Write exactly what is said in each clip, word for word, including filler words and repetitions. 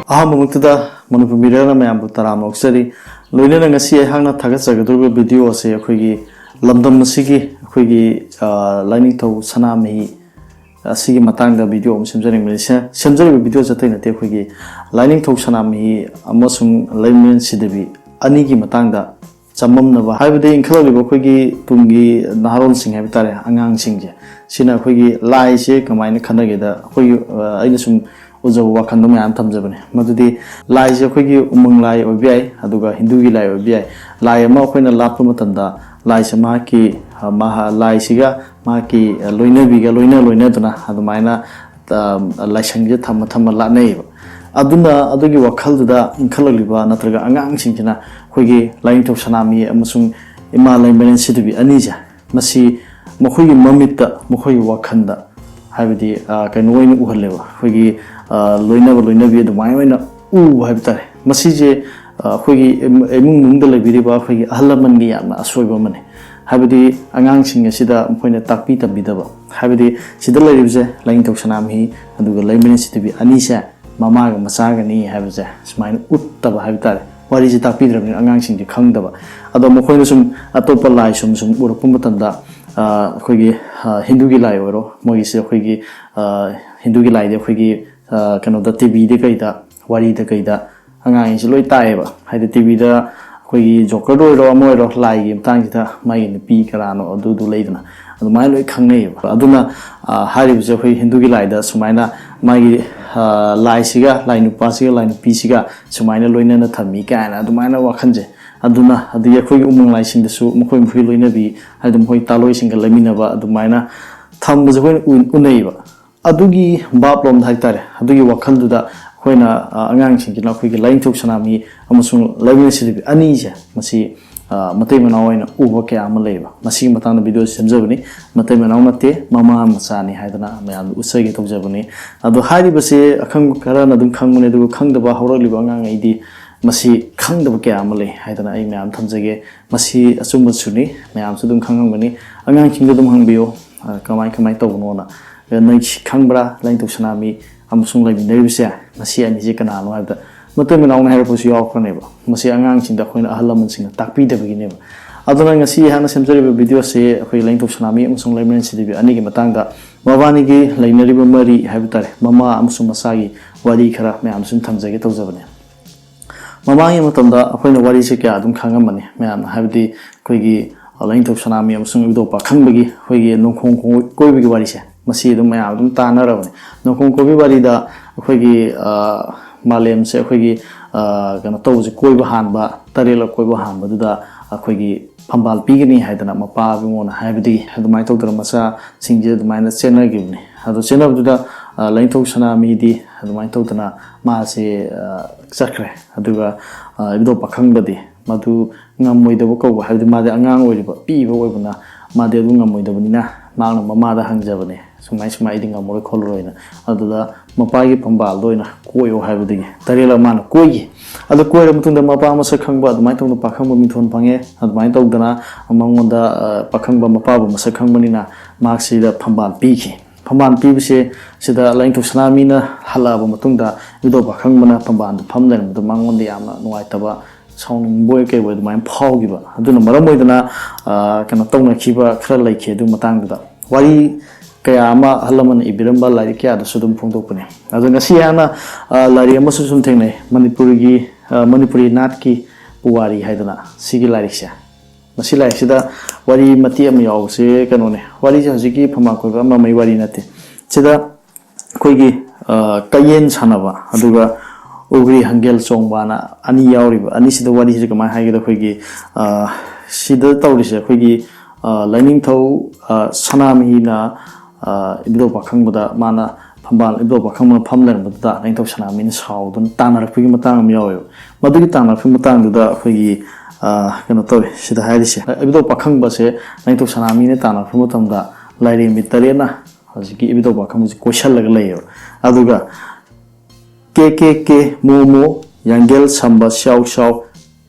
ꯑꯍꯥꯟꯕꯃꯛꯇꯗ ꯃꯅꯤꯄꯨꯔ ꯃꯤꯔꯦꯜꯅ ꯃꯌꯥꯝꯕꯨ ꯇꯔꯥꯝꯅ ꯑꯣꯛꯆꯔꯤ꯫ ꯂꯣꯏꯅꯅ ꯉꯁꯤ ꯑꯩꯍꯥꯛꯅ ꯊꯥꯒꯠꯆꯒꯗꯧꯔꯤꯕ ꯚꯤꯗꯤꯑꯣ ꯑꯁꯤ ꯑꯩꯈꯣꯏꯒꯤ ꯂꯝꯗꯝ ꯑꯁꯤꯒꯤ ꯑꯩꯈꯣꯏꯒꯤ, ꯑ, ꯂꯥꯏꯅꯤꯡꯊꯧ ꯁꯅꯥꯃꯍꯤ ꯑꯁꯤꯒꯤ ꯃꯇꯥꯡꯗ ꯚꯤꯗꯤꯑꯣ ꯑꯃ ꯁꯦꯝꯖꯅꯤꯡꯕꯅꯤ꯫ ꯁꯦ-, ꯁꯦꯝꯖꯔꯤꯕ ꯚꯤꯗꯤꯑꯣꯁꯦ ꯑꯇꯩ ꯅꯠꯇꯦ, ꯑꯩꯈꯣꯏꯒꯤ ꯂꯥꯏꯅꯤꯡꯊꯧ ꯁꯅꯥꯃꯍꯤ ꯑꯃꯁꯨꯡ ꯂꯩꯃꯔꯦꯟ ꯁꯤꯗꯕꯤ ꯑꯅꯤꯒꯤ ꯃꯇꯥꯡꯗ ꯆꯃꯝꯅꯕ, ꯍꯥꯏꯕꯗꯤ ꯏꯟꯈꯠꯂꯛꯂꯤꯕ ꯑꯩꯈꯣꯏꯒꯤ ꯇꯨꯡꯒꯤ ꯅꯍꯥꯔꯣꯜꯁꯤꯡ ꯍꯥꯏꯕ ꯇꯥꯔꯦ, ꯑꯉꯥꯡꯁꯤꯡꯁꯦ, ꯁꯤꯅ ꯑꯩꯈꯣꯏꯒꯤ ꯂꯥꯏꯁꯦ ꯀꯃꯥꯏꯅ ꯈꯟꯅꯒꯦꯗ, ꯑꯩꯈꯣꯏꯒꯤ, ꯑ, ꯑꯩꯅ ꯁꯨꯝ ꯎꯖꯕ ꯋꯥꯈꯜꯗꯣ ꯃꯌꯥꯝ ꯊꯝꯖꯕꯅꯦ꯫ ꯃꯗꯨꯗꯤ ꯂꯥꯏꯁꯦ ꯑꯩꯈꯣꯏꯒꯤ ꯎꯃꯪ ꯂꯥꯏ ꯑꯣꯏꯕ ꯌꯥꯏ, ꯑꯗꯨꯒ ꯍꯤꯟꯗꯨꯒꯤ ꯂꯥꯏ ꯑꯣꯏꯕ ꯌꯥꯏ꯫ ꯂꯥꯏ ꯑꯃ ꯑꯩꯈꯣꯏꯅ ꯂꯥꯠꯄ ꯃꯇꯝꯗ ꯂꯥꯏꯁꯦ ꯃꯍꯥꯛꯀꯤ, ꯑ, ꯃꯍꯥ-, ꯂꯥꯏꯁꯤꯒ ꯃꯍꯥꯛꯀꯤ, ꯑ, ꯂꯣꯏꯅꯕꯤꯒ ꯂꯣꯏꯅ ꯂꯣꯏꯅꯗꯨꯅ ꯑꯗꯨꯃꯥꯏꯅ, ꯑ, ꯂꯥꯏꯁꯪꯁꯦ ꯊꯝꯃ ꯊꯝꯃ ꯂꯥꯠꯅꯩꯌꯦꯕ꯫ ꯑꯗꯨꯅ ꯑꯗꯨꯒꯤ ꯋꯥꯈꯜꯗꯨꯗ ꯏꯟꯈꯠꯂꯛꯂꯤꯕ ꯅꯠꯇ꯭ꯔꯒ ꯑꯉꯥꯡꯁꯤꯡꯁꯤꯅ ꯑꯩꯈꯣꯏꯒꯤ ꯂꯥꯏꯅꯤꯡꯊꯧ ꯁꯅꯥꯃꯍꯤ ꯑꯃꯁꯨꯡ ꯏꯃꯥ ꯂꯩꯃꯔꯦꯟ ꯁꯤꯗꯕꯤ ꯑꯅꯤꯁꯦ, ꯃꯁꯤ ꯃꯈꯣꯏꯒꯤ ꯃꯃꯤꯠꯇ, ꯃꯈꯣꯏꯒꯤ ꯋꯥꯈꯜꯗ, ꯍꯥꯏꯕꯗꯤ, ꯑ, ꯀꯩꯅꯣ ꯑꯣꯏꯅ ꯎꯍꯜꯂꯦꯕ, ꯑꯩꯈꯣꯏꯒꯤ, ꯑ, ꯂꯣꯏꯅꯕ ꯂꯣꯏꯅꯕꯤ ꯑꯗꯨꯃꯥꯏꯅ ꯑꯣꯏꯅ ꯎꯕ ꯍꯥꯏꯕ ꯇꯥꯔꯦ꯫ ꯃꯁꯤꯁꯦ, ꯑ, ꯑꯩꯈꯣꯏꯒꯤ ꯏꯃꯨꯡ ꯃꯅꯨꯡꯗ ꯂꯩꯕꯤꯔꯤꯕ ꯑꯩꯈꯣꯏꯒꯤ ꯑꯍꯜ ꯂꯃꯟꯒꯤ ꯌꯥꯝꯅ ꯑꯁꯣꯏꯕ ꯑꯃꯅꯤ꯫ ꯍꯥꯏꯕꯗꯤ ꯑꯉꯥꯡꯁꯤꯡ ꯑꯁꯤꯗ ꯃꯈꯣꯏꯅ ꯇꯥꯛꯄꯤ ꯇꯝꯕꯤꯗꯕ, ꯍꯥꯏꯕꯗꯤ ꯁꯤꯗ ꯂꯩꯔꯤꯕꯁꯦ ꯂꯥꯏꯅꯤꯡꯊꯧ ꯁꯅꯥꯃꯍꯤ ꯑꯗꯨꯒ ꯂꯩꯃꯔꯦꯟ ꯁꯤꯗꯕꯤ ꯑꯅꯤꯁꯦ ꯃꯃꯥꯒ ꯃꯆꯥꯒꯅꯤ ꯍꯥꯏꯕꯁꯦ ꯁꯨꯃꯥꯏꯅ ꯎꯠꯇꯕ ꯍꯥꯏꯕ ꯇꯥꯔꯦ꯫ ꯋꯥꯔꯤꯁꯦ ꯇꯥꯛꯄꯤꯗ꯭ꯔꯕꯅꯤꯅ ꯑꯉꯥꯡꯁꯤꯡꯁꯦ ꯈꯪꯗꯕ꯫ ꯑꯗꯣ ꯃꯈꯣꯏꯅ ꯁꯨꯝ ꯑꯇꯣꯞꯄ ꯂꯥꯏ ꯁꯨꯝ ꯁꯨꯝ ꯎꯔꯛꯄ ꯃꯇꯝꯗ, ꯑ, ꯑꯩꯈꯣꯏꯒꯤ, ꯑ, ꯍꯤꯟꯗꯨꯒꯤ ꯂꯥꯏ ꯑꯣꯏꯔꯣ, ꯃꯣꯏꯒꯤꯁꯦ ꯑꯩꯈꯣꯏꯒꯤ, ꯑ, ꯍꯤꯟꯗꯨꯒꯤ ꯂꯥꯏꯗꯤ ꯑꯩꯈꯣꯏꯒꯤ, ꯑ, ꯀꯩꯅꯣꯗ, ꯇꯤꯚꯤꯗ ꯀꯩꯗ, ꯋꯥꯔꯤꯗ ꯀꯩꯗ ꯑꯉꯥꯡꯁꯦ ꯂꯣꯏ ꯇꯥꯛꯑꯦꯕ꯫ ꯍꯥꯏꯗꯤ ꯇꯤꯚꯤꯗ ꯑꯩꯈꯣꯏꯒꯤ ꯖꯣꯀꯔꯗ ꯑꯣꯏꯔꯣ, ꯑꯃ ꯑꯣꯏꯔꯣ, ꯂꯥꯏꯒꯤ ꯃꯇꯥꯡꯁꯤꯗ ꯃꯥꯒꯤ ꯅꯨꯄꯤ ꯀꯅꯥꯅꯣ ꯑꯗꯨꯗꯨ ꯂꯩꯗꯅ, ꯑꯗꯨꯃꯥꯏꯅ ꯂꯣꯏ ꯈꯪꯅꯩꯌꯦꯕ꯫ ꯑꯗꯨꯅ, ꯑ, ꯍꯥꯏꯔꯤꯕꯁꯦ ꯑꯩꯈꯣꯏ ꯍꯤꯟꯗꯨꯒꯤ ꯂꯥꯏꯗ ꯁꯨꯃꯥꯏꯅ ꯃꯥꯒꯤ, ꯑ, ꯂꯥꯏꯁꯤꯒ, ꯂꯥꯏ ꯅꯨꯄꯥꯁꯤꯒ, ꯂꯥꯏ ꯅꯨꯄꯤꯁꯤꯒ ꯁꯨꯃꯥꯏꯅ ꯂꯣꯏꯅꯅ ꯊꯝꯃꯤ ꯀꯥꯏꯅ ꯑꯗꯨꯃꯥꯏꯅ ꯋꯥꯈꯜꯁꯦ꯫ ꯑꯗꯨꯅ ꯑꯗꯒꯤ ꯑꯩꯈꯣꯏꯒꯤ ꯎꯃꯪ ꯂꯥꯏꯁꯤꯡꯗꯁꯨ ꯃꯈꯣꯏ ꯃꯈꯣꯏ ꯂꯣꯏꯅꯕꯤ, ꯍꯥꯏꯗꯤ ꯃꯈꯣꯏ ꯇꯥꯂꯣꯏꯁꯤꯡꯒ ꯂꯩꯃꯤꯟꯅꯕ ꯑꯗꯨꯃꯥꯏꯅ ꯊꯝꯕꯁꯦ ꯑꯩꯈꯣꯏꯅ ꯎ-, ꯎꯅꯩꯌꯦꯕ꯫ ꯑꯗꯨꯒꯤ ꯚꯥꯞꯂꯣꯝꯗ ꯍꯥꯏꯇꯥꯔꯦ, ꯑꯗꯨꯒꯤ ꯋꯥꯈꯜꯗꯨꯗ ꯑꯩꯈꯣꯏꯅ, ꯑ, ꯑꯉꯥꯡꯁꯤꯡꯁꯤꯅ ꯑꯩꯈꯣꯏꯒꯤ ꯂꯥꯏꯅꯤꯡꯊꯧ ꯁꯅꯥꯃꯍꯤ ꯑꯃꯁꯨꯡ ꯂꯩꯃꯔꯦꯟ ꯁꯤꯗꯕꯤ ꯑꯅꯤꯁꯦ, ꯃꯁꯤ, ꯑ, ꯃꯇꯩ ꯃꯅꯥꯎ ꯑꯣꯏꯅ ꯎꯕ ꯀꯌꯥ ꯑꯃ ꯂꯩꯌꯦꯕ꯫ ꯃꯁꯤꯒꯤ ꯃꯇꯥꯡꯗ ꯚꯤꯗꯤꯑꯣꯁꯤ ꯁꯦꯝꯖꯕꯅꯤ꯫ ꯃꯇꯩ ꯃꯅꯥꯎ ꯅꯠꯇꯦ, ꯃꯃꯥ ꯃꯆꯥꯅꯤ ꯍꯥꯏꯗꯅ ꯃꯌꯥꯝꯗ ꯎꯠꯆꯒꯦ ꯇꯧꯖꯕꯅꯤ꯫ ꯑꯗꯣ ꯍꯥꯏꯔꯤꯕꯁꯦ ꯑꯈꯪꯕ ꯈꯔꯅ ꯑꯗꯨꯝ ꯈꯪꯕꯅꯦ, ꯑꯗꯨꯒ ꯈꯪꯗꯕ ꯍꯧꯔꯛꯂꯤꯕ ꯑꯉꯥꯡꯉꯩꯗꯤ ꯃꯁꯤ ꯈꯪꯗꯕ ꯀꯌꯥ ꯑꯃ ꯂꯩ ꯍꯥꯏꯗꯅ ꯑꯩ ꯃꯌꯥꯝ ꯊꯝꯖꯒꯦ꯫ ꯃꯁꯤ ꯑꯆꯨꯝꯕꯁꯨꯅꯤ, ꯃꯌꯥꯝꯁꯨ ꯑꯗꯨꯝ ꯈꯪꯉꯝꯒꯅꯤ꯫ ꯑꯉꯥꯡꯁꯤꯡꯗ ꯑꯗꯨꯝ ꯍꯪꯕꯤꯌꯨ, ꯑ, ꯀꯃꯥꯏ, ꯀꯃꯥꯏ ꯇꯧꯕꯅꯣꯅ꯫ ꯑ, "ꯅꯣꯏ ꯁꯤ ꯈꯪꯕ꯭ꯔꯥ? ꯂꯥꯏꯅꯤꯡꯊꯧ ꯁꯅꯥꯃꯍꯤ ꯑꯃꯁꯨꯡ ꯂꯩꯃꯤꯟꯅꯔꯤꯕꯁꯦ ꯃꯁꯤ ꯑꯅꯤꯁꯦ ꯀꯅꯥꯅꯣ ꯍꯥꯏꯕꯗ, ꯃꯇꯩ ꯃꯅꯥꯎꯅ ꯍꯥꯏꯔꯛꯄꯁꯨ ꯌꯥꯎꯈ꯭ꯔꯅꯦꯕ꯫ ꯃꯁꯤ ꯑꯉꯥꯡꯁꯤꯡꯗ ꯑꯩꯈꯣꯏꯅ ꯑꯍꯜ ꯂꯃꯟꯁꯤꯡꯅ ꯇꯥꯛꯄꯤꯗꯕꯒꯤꯅꯦꯕ꯫ ꯑꯗꯨꯅ ꯉꯁꯤ ꯑꯩꯍꯥꯛꯅ ꯁꯦꯝꯖꯔꯤꯕ ꯚꯤꯗꯤꯑꯣꯁꯦ ꯑꯩꯈꯣꯏ ꯂꯥꯏꯅꯤꯡꯊꯧ ꯁꯅꯥꯃꯍꯤ ꯑꯃꯁꯨꯡ ꯂꯩꯃꯔꯦꯟ ꯁꯤꯗꯦꯕꯤ ꯑꯅꯤꯒꯤ ꯃꯇꯥꯡꯗ, ꯃꯕꯥꯅꯤꯒꯤ ꯂꯩꯅꯔꯤꯕ ꯃꯔꯤ ꯍꯥꯏꯕ ꯇꯥꯔꯦ, ꯃꯃꯥ ꯑꯃꯁꯨꯡ ꯃꯆꯥꯒꯤ ꯋꯥꯔꯤ ꯈꯔ ꯃꯌꯥꯝ ꯁꯨꯝ ꯊꯝꯖꯒꯦ ꯇꯧꯖꯕꯅꯦ꯫ ꯃꯃꯥꯡꯒꯤ ꯃꯇꯝꯗ ꯑꯩꯈꯣꯏꯅ ꯋꯥꯔꯤꯁꯦ ꯀꯌꯥ ꯑꯗꯨꯝ ꯈꯪꯉꯝꯃꯅꯤ ꯃꯌꯥꯝꯅ, ꯍꯥꯏꯕꯗꯤ ꯑꯩꯈꯣꯏꯒꯤ ꯂꯥꯏꯅꯤꯡꯊꯧ ꯁꯅꯥꯃꯍꯤ ꯑꯃꯁꯨꯡ ꯏꯕꯨꯙꯧ ꯄꯥꯈꯪꯕꯒꯤ ꯑꯩꯈꯣꯏꯒꯤ ꯅꯣꯡꯈꯣꯡ ꯀꯣꯏꯕꯒꯤ ꯋꯥꯔꯤꯁꯦ, ꯃꯁꯤ ꯑꯗꯨꯝ ꯃꯌꯥꯝ ꯑꯗꯨꯝ ꯇꯥꯟꯅꯔꯕꯅꯤ꯫ ꯅꯣꯡꯈꯣꯡ ꯀꯣꯏꯕꯒꯤ ꯋꯥꯔꯤꯗ ꯑꯩꯈꯣꯏꯒꯤ, ꯑ, ꯃꯥꯂꯦꯝꯁꯦ ꯑꯩꯈꯣꯏꯒꯤ, ꯑ, ꯀꯩꯅꯣ ꯇꯧꯕꯁꯦ, ꯀꯣꯏꯕ ꯍꯥꯟꯕ, ꯇꯔꯦꯠꯂꯛ ꯀꯣꯏꯕ ꯍꯥꯟꯕꯗꯨꯗ ꯑꯩꯈꯣꯏꯒꯤ ꯐꯝꯕꯥꯜ ꯄꯤꯒꯅꯤ ꯍꯥꯏꯗꯅ ꯃꯄꯥ ꯏꯕꯨꯡꯉꯣꯅ ꯍꯥꯏꯕꯗꯒꯤ ꯑꯗꯨꯃꯥꯏꯅ ꯇꯧꯗꯅ ꯃꯆꯥꯁꯤꯡꯁꯦ ꯑꯗꯨꯃꯥꯏꯅ ꯆꯦꯟꯅꯈꯤꯕꯅꯤ꯫ ꯑꯗꯣ ꯆꯦꯟꯅꯕꯗꯨꯗ, ꯑ, ꯂꯥꯏꯅꯤꯡꯊꯧ ꯁꯅꯥꯃꯍꯤꯗꯤ ꯑꯗꯨꯃꯥꯏꯅ ꯇꯧꯗꯅ ꯃꯥꯁꯦ, ꯑ, ꯆꯠꯈ꯭ꯔꯦ꯫ ꯑꯗꯨꯒ, ꯑ, ꯏꯕꯨꯙꯧ ꯄꯥꯈꯪꯕꯗꯤ ꯃꯗꯨ ꯉꯝꯃꯣꯏꯗꯕ ꯀꯧꯕ, ꯍꯥꯏꯕꯗꯤ ꯃꯥꯗꯤ ꯑꯉꯥꯡ ꯑꯣꯏꯔꯤꯕ, ꯄꯤꯛꯏꯕ ꯑꯣꯏꯕꯅ ꯃꯥꯗꯤ ꯑꯗꯨ ꯉꯝꯃꯣꯏꯗꯕꯅꯤꯅ ꯃꯍꯥꯛꯅ ꯃꯃꯥꯗ ꯍꯪꯖꯕꯅꯦ, ꯁꯨꯃꯥꯏ ꯁꯨꯃꯥꯏ ꯑꯩꯗꯤ ꯉꯝꯃꯔꯣꯏ ꯈꯣꯠꯂꯔꯣꯏꯅ꯫ ꯑꯗꯨꯗ ꯃꯄꯥꯒꯤ ꯐꯝꯕꯥꯜꯗ ꯑꯣꯏꯅ ꯀꯣꯏꯌꯣ ꯍꯥꯏꯕꯗꯒꯤ ꯇꯔꯦꯠꯂꯛ ꯃꯥꯅ ꯀꯣꯏꯈꯤ꯫ ꯑꯗꯨ ꯀꯣꯏꯔ ꯃꯇꯨꯡꯗ ꯃꯄꯥ ꯃꯁꯛ ꯈꯪꯕ ꯑꯗꯨꯃꯥꯏꯅ ꯇꯧꯗꯅ ꯄꯥꯈꯪꯕ ꯃꯤꯡꯊꯣꯟ ꯐꯪꯉꯦ꯫ ꯑꯗꯨꯃꯥꯏꯅ ꯇꯧꯗꯅ ꯃꯉꯣꯟꯗ, ꯑ, ꯄꯥꯈꯪꯕ ꯃꯄꯥꯕꯨ ꯃꯁꯛ ꯈꯪꯕꯅꯤꯅ ꯃꯍꯥꯛꯁꯤꯗ ꯐꯝꯕꯥꯜ ꯄꯤꯈꯤ꯫ ꯐꯝꯕꯥꯜ ꯄꯤꯕꯁꯦ ꯁꯤꯗ ꯂꯥꯏꯅꯤꯡꯊꯧ ꯁꯅꯥꯃꯍꯤꯅ ꯍꯜꯂꯛꯑꯕ ꯃꯇꯨꯡꯗ ꯏꯕꯨꯙꯧ ꯄꯥꯈꯪꯕꯅ ꯐꯝꯕꯥꯜꯗ ꯐꯝ ꯂꯩꯔꯝꯕꯗ ꯃꯉꯣꯟꯗ ꯌꯥꯝꯅ ꯅꯨꯡꯉꯥꯏꯇꯕ, ꯁꯥꯎꯅꯤꯡꯕ ꯑꯣꯏ ꯀꯩ ꯑꯣꯏ ꯑꯗꯨꯃꯥꯏꯅ ꯐꯥꯎꯈꯤꯕ꯫ ꯑꯗꯨꯅ ꯃꯔꯝ ꯑꯣꯏꯗꯅ, ꯑ, ꯀꯩꯅꯣ ꯇꯧꯅꯈꯤꯕ ꯈꯔ ꯂꯩꯈꯤ ꯑꯗꯨ ꯃꯇꯥꯡꯗꯨꯗ꯫ ꯋꯥꯔꯤ ꯀꯌꯥ ꯑꯃ ꯑꯍꯜ ꯂꯃꯟꯅ ꯏꯕꯤꯔꯝꯕ ꯂꯥꯏꯔꯤꯛ ꯀꯌꯥꯗꯁꯨ ꯑꯗꯨꯝ ꯐꯣꯡꯗꯣꯛꯄꯅꯦ꯫ ꯑꯗꯣ ꯉꯁꯤ ꯑꯩꯍꯥꯛꯅ, ꯑ, ꯂꯥꯏꯔꯤꯛ ꯑꯃꯁꯨ ꯁꯨꯝ ꯊꯦꯡꯅꯩ, ꯃꯅꯤꯄꯨꯔꯒꯤ, ꯑ, ꯃꯅꯤꯄꯨꯔꯤ ꯅꯥꯠꯀꯤ ꯄꯨꯋꯥꯔꯤ ꯍꯥꯏꯗꯅ ꯁꯤꯒꯤ ꯂꯥꯏꯔꯤꯛꯁꯦ꯫ ꯃꯁꯤ ꯂꯥꯏꯔꯤꯛꯁꯤꯗ ꯋꯥꯔꯤ ꯃꯇꯦꯛ ꯑꯃ ꯌꯥꯎꯕꯁꯦ ꯀꯩꯅꯣꯅꯦ, ꯋꯥꯔꯤꯁꯦ ꯍꯧꯖꯤꯛꯀꯤ ꯐꯝꯕꯥꯜ ꯀꯣꯏꯕ ꯑꯃ ꯑꯃꯒꯤ ꯋꯥꯔꯤ ꯅꯠꯇꯦ꯫ ꯁꯤꯗ ꯑꯩꯈꯣꯏꯒꯤ, ꯑ, ꯀꯌꯦꯟ ꯁꯥꯟꯅꯕ, ꯑꯗꯨꯒ ꯎꯒ꯭ꯔꯤ ꯍꯪꯒꯦꯜ ꯆꯣꯡꯕꯅ ꯑꯅꯤ ꯌꯥꯎꯔꯤꯕ, ꯑꯅꯤꯁꯤꯗ ꯋꯥꯔꯤꯁꯤꯗ ꯀꯃꯥꯏꯅ ꯍꯥꯏꯒꯦꯗ, ꯑꯩꯈꯣꯏꯒꯤ, ꯑ, ꯁꯤꯗ ꯇꯧꯔꯤꯁꯦ ꯑꯩꯈꯣꯏꯒꯤ, ꯑ, ꯂꯥꯏꯅꯤꯡꯊꯧ, ꯑ, ꯁꯅꯥꯃꯍꯤꯅ, ꯑ, ꯏꯕꯨꯙꯧ ꯄꯥꯈꯪꯕꯗ ꯃꯥꯅ ꯐꯝꯕꯥꯜ, ꯏꯕꯨꯙꯧ ꯄꯥꯈꯪꯕꯅ ꯐꯝ ꯂꯩꯔꯝꯕꯗꯨꯗ ꯂꯥꯏꯅꯤꯡꯊꯧ ꯁꯅꯥꯃꯍꯤꯅ ꯁꯥꯎꯗꯨꯅ ꯇꯥꯟꯅꯔꯛꯄꯒꯤ ꯃꯇꯥꯡ ꯑꯃ ꯌꯥꯎꯋꯦꯕ꯫ ꯃꯗꯨꯒꯤ ꯇꯥꯟꯅꯔꯛꯄꯒꯤ ꯃꯇꯥꯡꯗꯨꯗ ꯑꯩꯈꯣꯏꯒꯤ, ꯑ, ꯀꯩꯅꯣ ꯇꯧꯋꯦ, ꯁꯤꯗ ꯍꯥꯏꯔꯤꯁꯦ, ꯏꯕꯨꯙꯧ ꯄꯥꯈꯪꯕꯁꯦ ꯂꯥꯏꯅꯤꯡꯊꯧ ꯁꯅꯥꯃꯍꯤꯅ ꯇꯥꯟꯅꯔꯛꯄ ꯃꯇꯝꯗ ꯂꯥꯏꯔꯦꯝꯕꯤ ꯇꯔꯦꯠꯅ ꯍꯧꯖꯤꯛꯀꯤ ꯏꯕꯨꯙꯧ ꯄꯥꯈꯪꯕꯁꯦ ꯀꯣꯏꯁꯜꯂꯒ ꯂꯩꯌꯦꯕ꯫ ꯑꯗꯨꯒ ꯀꯦ ꯀꯦ ꯀꯦ ꯃꯣ ꯃꯣ, ꯌꯥꯡꯒꯦꯜ ꯁꯝꯕ ꯁ꯭ꯌꯥꯎ ꯁ꯭ꯌꯥꯎ,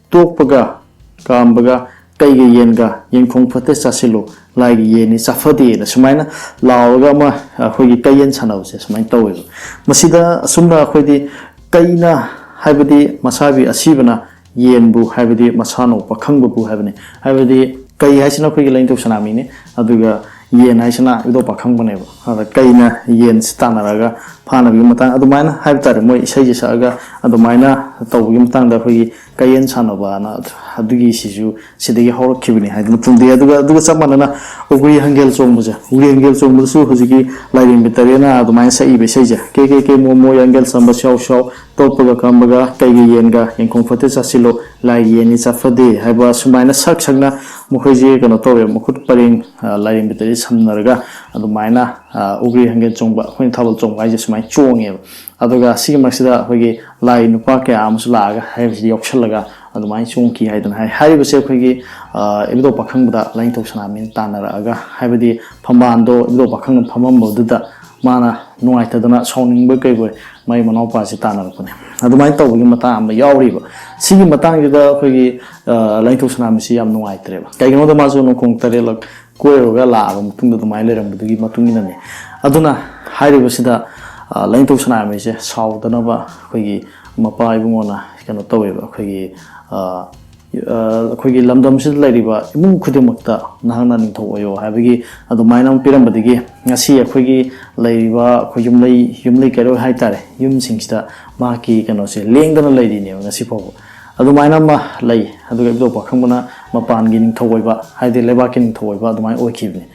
ꯇꯣꯛꯄꯒ ꯀꯥꯝꯕꯒ "ꯀꯩꯒ ꯌꯦꯟꯒ ꯌꯦꯟꯈꯣꯡ ꯐꯠꯇꯦ ꯆꯥꯁꯤꯜꯂꯨ, ꯂꯥꯏꯒꯤ ꯌꯦꯟꯅꯤ ꯆꯥꯐꯗꯦꯅ" ꯁꯨꯃꯥꯏꯅ ꯂꯥꯎꯔꯒ ꯑꯃ ꯑꯩꯈꯣꯏꯒꯤ ꯀꯩꯌꯦꯟ ꯁꯥꯟꯅꯕꯁꯦ ꯁꯨꯃꯥꯏꯅ ꯇꯧꯋꯦꯕ꯫ ꯃꯁꯤꯗ ꯑꯁꯨꯝꯅ ꯑꯩꯈꯣꯏꯗꯤ ꯀꯩꯅ ꯍꯥꯏꯕꯗꯤ ꯃꯁꯥꯕꯤ ꯑꯁꯤꯕꯅ ꯌꯦꯟꯕꯨ ꯍꯥꯏꯕꯗꯤ ꯃꯁꯥꯅꯧ ꯄꯥꯈꯪꯕꯕꯨ ꯍꯥꯏꯕꯅꯤ꯫ ꯍꯥꯏꯕꯗꯤ ꯀꯩ ꯍꯥꯏꯁꯤꯅ ꯑꯩꯈꯣꯏꯒꯤ ꯂꯥꯏꯅꯤꯡꯊꯧ ꯁꯅꯥꯃꯤꯅꯤ, ꯑꯗꯨꯒ ꯌꯦꯟ ꯍꯥꯏꯁꯤꯅ ꯏꯕꯨꯙꯧ ꯄꯥꯈꯪꯕꯅꯦꯕ꯫ ꯑꯗ ꯀꯩꯅ ꯌꯦꯟꯁꯤ ꯇꯥꯟꯅꯔꯒ ꯐꯥꯅꯕꯒꯤ ꯃꯇꯥꯡ ꯑꯗꯨꯃꯥꯏꯅ ꯍꯥꯏꯕ ꯇꯥꯔꯦ, ꯃꯣꯏ ꯏꯁꯩꯁꯦ ꯁꯛꯑꯒ ꯑꯗꯨꯃꯥꯏꯅ ꯇꯧꯕꯒꯤ ꯃꯇꯥꯡꯗ ꯑꯩꯈꯣꯏꯒꯤ ꯀꯩꯌꯦꯟ ꯁꯥꯟꯅꯕꯅ ꯑꯗꯨꯒꯤ ꯁꯤꯁꯨ ꯁꯤꯗꯒꯤ ꯍꯧꯔꯛꯈꯤꯕꯅꯤ ꯍꯥꯏꯗꯅ ꯐꯣꯡꯗꯣꯛꯏ꯫ ꯑꯗꯨꯒ ꯑꯗꯨꯒ ꯆꯞ ꯃꯥꯟꯅꯅ ꯎꯒ꯭ꯔꯤ ꯍꯪꯒꯦꯜ ꯆꯣꯡꯕꯁꯦ, ꯎꯒ꯭ꯔꯤ ꯍꯪꯒꯦꯜ ꯆꯣꯡꯕꯗꯁꯨ ꯍꯧꯖꯤꯛꯀꯤ ꯂꯥꯏꯔꯦꯝꯕꯤ ꯇꯔꯦꯠꯅ ꯑꯗꯨꯃꯥꯏꯅ ꯁꯛꯏꯕ ꯏꯁꯩꯁꯦ, "ꯀꯦ ꯀꯦ ꯀꯦ ꯃꯣꯃꯣ ꯌꯥꯡꯒꯦꯜ ꯆꯝꯕ ꯁ꯭ꯌꯥꯎ ꯁ꯭ꯌꯥꯎ, ꯇꯣꯞꯄꯒ ꯀꯝꯕꯒ ꯀꯩꯒꯤ ꯌꯦꯟꯒ ꯌꯦꯟꯈꯣꯡ ꯐꯠꯇꯦ ꯆꯥꯁꯤꯜꯂꯣ, ꯂꯥꯏꯒꯤ ꯌꯦꯟꯅꯤ ꯆꯥꯐꯗꯦ" ꯍꯥꯏꯕ ꯁꯨꯃꯥꯏꯅ ꯁꯛ ꯁꯛꯅ ꯃꯈꯣꯏꯁꯦ ꯀꯩꯅꯣ ꯇꯧꯋꯦ, ꯃꯈꯨꯠ ꯄꯔꯦꯡ, ꯑ, ꯂꯥꯏꯔꯦꯝꯕꯤ ꯇꯔꯦꯠ ꯁꯝꯅꯔꯒ ꯑꯗꯨꯃꯥꯏꯅ, ꯑ, ꯎꯒ꯭ꯔꯤ ꯍꯪꯒꯦꯜ ꯆꯣꯡꯕ, ꯑꯩꯈꯣꯏꯅ ꯊꯥꯕꯜ ꯆꯣꯡꯕ ꯍꯥꯏꯁꯦ ꯁꯨꯃꯥꯏꯅ ꯆꯣꯡꯉꯦꯕ꯫ ꯑꯗꯨꯒ ꯁꯤꯒꯤ ꯃꯔꯛꯁꯤꯗ ꯑꯩꯈꯣꯏꯒꯤ ꯂꯥꯏ ꯅꯨꯄꯥ ꯀꯌꯥ ꯑꯃꯁꯨ ꯂꯥꯛꯑꯒ ꯍꯥꯏꯔꯤꯕꯁꯤꯗ ꯌꯥꯎꯁꯜꯂꯒ ꯑꯗꯨꯃꯥꯏꯅ ꯆꯣꯡꯈꯤ ꯍꯥꯏꯗꯅ ꯍꯥꯏ꯫ ꯍꯥꯏꯔꯤꯕꯁꯦ ꯑꯩꯈꯣꯏꯒꯤ, ꯑ, ꯏꯕꯨꯙꯧ ꯄꯥꯈꯪꯕꯗ ꯂꯥꯏꯅꯤꯡꯊꯧ ꯁꯅꯥꯃꯍꯤꯅ ꯇꯥꯟꯅꯔꯛꯑꯒ, ꯍꯥꯏꯕꯗꯤ ꯐꯝꯕꯥꯜꯗꯣ ꯏꯕꯨꯙꯧ ꯄꯥꯈꯪꯅ ꯐꯝꯃꯝꯕꯗꯨꯗ ꯃꯥꯅ ꯅꯨꯡꯉꯥꯏꯇꯗꯅ ꯁꯥꯎꯅꯤꯡꯕ ꯀꯩꯕꯣꯏ ꯃꯥꯏ ꯃꯅꯥꯎꯄꯥꯁꯦ ꯇꯥꯟꯅꯔꯛꯄꯅꯦ꯫ ꯑꯗꯨꯃꯥꯏꯅ ꯇꯧꯕꯒꯤ ꯃꯇꯥꯡ ꯑꯃ ꯌꯥꯎꯔꯤꯕ꯫ ꯁꯤꯒꯤ ꯃꯇꯥꯡꯁꯤꯗ ꯑꯩꯈꯣꯏꯒꯤ, ꯑ, ꯂꯥꯏꯅꯤꯡꯊꯧ ꯁꯅꯥꯃꯍꯤꯁꯤ ꯌꯥꯝ ꯅꯨꯡꯉꯥꯏꯇ꯭ꯔꯦꯕ꯫ ꯀꯩꯒꯤꯅꯣꯗ ꯃꯥꯁꯨ ꯅꯣꯡꯈꯣꯡ ꯇꯔꯦꯠꯂꯛ ꯀꯣꯏꯔꯨꯔꯒ ꯂꯥꯛꯑꯕ ꯃꯇꯨꯡꯗ ꯑꯗꯨꯃꯥꯏꯅ ꯂꯩꯔꯝꯕꯗꯨꯒꯤ ꯃꯇꯨꯡ ꯏꯟꯅꯅꯦ꯫ ꯑꯗꯨꯅ ꯍꯥꯏꯔꯤꯕꯁꯤꯗ, ꯑ, ꯂꯥꯏꯅꯤꯡꯊꯧ ꯁꯅꯥꯃꯍꯤꯁꯦ ꯁꯥꯎꯗꯅꯕ ꯑꯩꯈꯣꯏꯒꯤ ꯃꯄꯥ ꯏꯕꯨꯡꯉꯣꯅ ꯀꯩꯅꯣ ꯇꯧꯋꯦꯕ, ꯑꯩꯈꯣꯏꯒꯤ, ꯑ, ꯑ, ꯑꯩꯈꯣꯏꯒꯤ ꯂꯝꯗꯝꯁꯤꯗ ꯂꯩꯔꯤꯕ ꯏꯃꯨꯡ ꯈꯨꯗꯤꯡꯃꯛꯇ ꯅꯍꯥꯛꯅ ꯅꯤꯡꯊꯧ ꯑꯣꯏꯌꯣ ꯍꯥꯏꯕꯒꯤ ꯑꯗꯨꯃꯥꯏꯅ ꯑꯃ ꯄꯤꯔꯝꯕꯗꯒꯤ ꯉꯁꯤ ꯑꯩꯈꯣꯏꯒꯤ ꯂꯩꯔꯤꯕ ꯑꯩꯈꯣꯏ ꯌꯨꯝꯂꯩ, ꯌꯨꯝꯂꯩ ꯀꯩꯔꯣꯏ ꯍꯥꯏꯇꯥꯔꯦ, ꯌꯨꯝꯁꯤꯡꯁꯤꯗ ꯃꯍꯥꯛꯀꯤ ꯀꯩꯅꯣꯁꯦ ꯂꯦꯡꯗꯅ ꯂꯩꯔꯤꯅꯦꯕ ꯉꯁꯤ ꯐꯥꯎꯕ꯫ ꯑꯗꯨꯃꯥꯏꯅ ꯑꯃ ꯂꯩ꯫ ꯑꯗꯨꯒ ꯏꯕꯨꯙꯧ ꯄꯥꯈꯪꯕꯅ ꯃꯄꯥꯟꯒꯤ ꯅꯤꯡꯊꯧ ꯑꯣꯏꯕ, ꯍꯥꯏꯗꯤ ꯂꯩꯕꯥꯛꯀꯤ ꯅꯤꯡꯊꯧ ꯑꯣꯏꯕ ꯑꯗꯨꯃꯥꯏꯅ ꯑꯣꯏꯈꯤꯕꯅꯤ꯫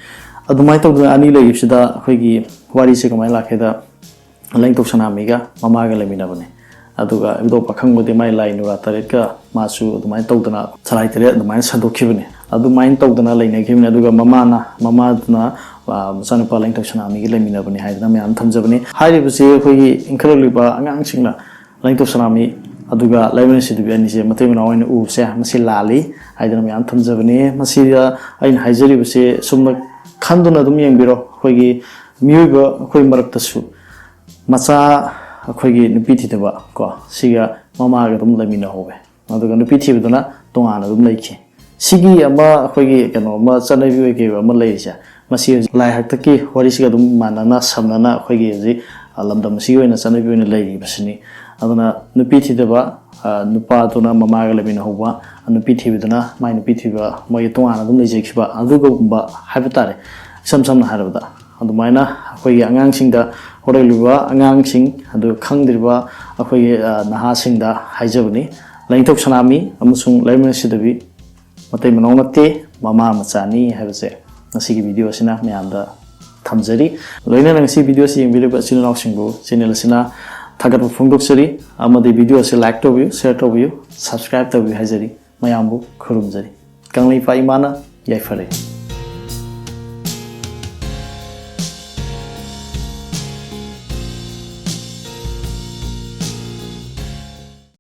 ꯑꯗꯨꯃꯥꯏꯅ ꯇꯧꯗꯅ ꯑꯅꯤ ꯂꯩꯈꯤꯕꯁꯤꯗ ꯑꯩꯈꯣꯏꯒꯤ ꯋꯥꯔꯤꯁꯦ ꯀꯃꯥꯏꯅ ꯂꯥꯛꯀꯦꯗ, ꯂꯥꯏꯅꯤꯡꯊꯧ ꯁꯅꯥꯃꯍꯤꯒ ꯃꯃꯥꯒ ꯂꯩꯃꯤꯟꯅꯕꯅꯦ꯫ ꯑꯗꯨꯒ ꯏꯕꯨꯙꯧ ꯄꯥꯈꯪꯕꯗꯤ ꯃꯥꯏ ꯂꯥꯏ ꯅꯨꯔꯥ ꯇꯔꯦꯠꯀ ꯃꯥꯁꯨ ꯑꯗꯨꯃꯥꯏꯅ ꯇꯧꯗꯅ ꯁꯂꯥꯏ ꯇꯔꯦꯠ ꯑꯗꯨꯃꯥꯏꯅ ꯁꯟꯗꯣꯛꯈꯤꯕꯅꯦ꯫ ꯑꯗꯨꯃꯥꯏꯅ ꯇꯧꯗꯅ ꯂꯩꯅꯈꯤꯕꯅꯦ꯫ ꯑꯗꯨꯒ ꯃꯃꯥꯅ, ꯃꯃꯥꯗꯨꯅ, ꯑ, ꯃꯆꯥꯅꯨꯄꯥ ꯂꯥꯏꯅꯤꯡꯊꯧ ꯁꯅꯥꯃꯍꯤꯒ ꯂꯩꯃꯤꯟꯅꯕꯅꯦ ꯍꯥꯏꯗꯅ ꯃꯌꯥꯝ ꯊꯝꯖꯕꯅꯤ꯫ ꯍꯥꯏꯔꯤꯕꯁꯤ ꯑꯩꯈꯣꯏꯒꯤ ꯏꯟꯈꯠꯂꯛꯂꯤꯕ ꯑꯉꯥꯡꯁꯤꯡꯅ ꯂꯥꯏꯅꯤꯡꯊꯧ ꯁꯅꯥꯃꯍꯤ ꯑꯗꯨꯒ ꯂꯥꯏꯃꯔꯦꯟ ꯁꯤꯗꯨꯕꯤ ꯑꯅꯤꯁꯦ ꯃꯇꯩ ꯃꯅꯥꯎ ꯑꯣꯏꯅ ꯎꯕꯁꯦ ꯃꯁꯤ ꯂꯥꯜꯂꯤ ꯍꯥꯏꯗꯅ ꯃꯌꯥꯝ ꯊꯝꯖꯕꯅꯤ꯫ ꯃꯁꯤꯗ ꯑꯩꯅ ꯍꯥꯏꯖꯔꯤꯕꯁꯦ ꯁꯨꯝꯅ ꯈꯟꯗꯨꯅ ꯑꯗꯨꯝ ꯌꯦꯡꯕꯤꯔꯣ꯫ ꯑꯩꯈꯣꯏꯒꯤ ꯃꯤꯑꯣꯏꯕ ꯑꯩꯈꯣꯏ ꯃꯔꯛꯇꯁꯨ ꯃꯆꯥ ꯑꯩꯈꯣꯏꯒꯤ ꯅꯨꯄꯤ ꯊꯤꯗꯕ ꯀꯣ, ꯁꯤꯒ ꯃꯃꯥꯒ ꯑꯗꯨꯝ ꯂꯩꯃꯤꯟꯅꯍꯧꯋꯦ꯫ ꯑꯗꯨꯒ ꯅꯨꯄꯤ ꯊꯤꯕꯗꯨꯅ ꯇꯣꯉꯥꯟꯅ ꯑꯗꯨꯝ ꯂꯩꯈꯤ꯫ ꯁꯤꯒꯤ ꯑꯃ ꯑꯩꯈꯣꯏꯒꯤ ꯀꯩꯅꯣ ꯑꯃ ꯆꯠꯅꯕꯤ ꯑꯣꯏ ꯀꯩ ꯑꯣꯏ ꯑꯃ ꯂꯩꯔꯤꯁꯦ, ꯃꯁꯤ ꯍꯧꯖꯤꯛ ꯂꯥꯏ ꯍꯥꯛꯇꯛꯀꯤ ꯋꯥꯔꯤꯁꯤꯒ ꯑꯗꯨꯝ ꯃꯥꯟꯅꯅ ꯁꯝꯅꯅ ꯑꯩꯈꯣꯏꯒꯤ ꯍꯧꯖꯤꯛ, ꯑ, ꯂꯝꯗꯝ ꯑꯁꯤꯒꯤ ꯑꯣꯏꯅ ꯆꯠꯅꯕꯤ ꯑꯣꯏꯅ ꯂꯩꯔꯤꯕꯁꯤꯅꯤ꯫ ꯑꯗꯨꯅ ꯅꯨꯄꯤ ꯊꯤꯗꯕ, ꯑ, ꯅꯨꯄꯥꯗꯨꯅ ꯃꯃꯥꯒ ꯂꯩꯃꯤꯟꯅꯍꯧꯕ, ꯅꯨꯄꯤ ꯊꯤꯕꯗꯨꯅ ꯃꯥꯏ ꯅꯨꯄꯤ ꯊꯤꯕ ꯃꯣꯏꯒꯤ ꯇꯣꯉꯥꯟꯅ ꯑꯗꯨꯝ ꯂꯩꯖꯈꯤꯕ ꯑꯗꯨꯒꯨꯝꯕ ꯍꯥꯏꯕ ꯇꯥꯔꯦ꯫ ꯏꯁꯝ ꯁꯝꯅ ꯍꯥꯏꯔꯕꯗ ꯑꯗꯨꯃꯥꯏꯅ ꯑꯩꯈꯣꯏꯒꯤ ꯑꯉꯥꯡꯁꯤꯡꯗ, ꯍꯧꯔꯛꯂꯤꯕ ꯑꯉꯥꯡꯁꯤꯡ ꯑꯗꯨ ꯈꯪꯗ꯭ꯔꯤꯕ ꯑꯩꯈꯣꯏꯒꯤ, ꯑ, ꯅꯍꯥꯁꯤꯡꯗ ꯍꯥꯏꯖꯕꯅꯤ꯫ ꯂꯥꯏꯅꯤꯡꯊꯧ ꯁꯅꯥꯃꯍꯤ ꯑꯃꯁꯨꯡ ꯂꯩꯃꯔꯦꯟ ꯁꯤꯗꯕꯤ ꯃꯇꯩ ꯃꯅꯥꯎ ꯅꯠꯇꯦ, ꯃꯃꯥ ꯃꯆꯥꯅꯤ ꯍꯥꯏꯕꯁꯦ ꯉꯁꯤꯒꯤ ꯚꯤꯗꯤꯑꯣ ꯑꯁꯤꯅ ꯃꯌꯥꯝꯗ ꯊꯝꯖꯔꯤ꯫ ꯂꯣꯏꯅꯅ ꯉꯁꯤ ꯚꯤꯗꯤꯑꯣ ꯑꯁꯤ ꯌꯦꯡꯕꯤꯔꯤꯕ ꯏꯆꯤꯜ ꯏꯅꯥꯎꯁꯤꯡꯕꯨ ꯆꯦꯅꯦꯜ ꯑꯁꯤꯅ ꯊꯥꯒꯠꯄ ꯐꯣꯡꯗꯣꯛꯆꯔꯤ, ꯑꯃꯗꯤ ꯚꯤꯗꯤꯑꯣ ꯑꯁꯤ ꯂꯥꯏꯛ ꯇꯧꯕꯤꯌꯨ, ꯁꯤꯌꯔ ꯇꯧꯕꯤꯌꯨ, ꯁꯕꯁꯀ꯭ꯔꯥꯏꯕ ꯇꯧꯕꯤꯌꯨ ꯍꯥꯏꯖꯔꯤ꯫ ꯃꯌꯥꯝꯕꯨ ꯈꯨꯔꯨꯝꯖꯔꯤ꯫ ꯀꯪꯂꯩꯄꯥꯛ ꯏꯃꯥꯅ ꯌꯥꯏꯐꯔꯦ꯫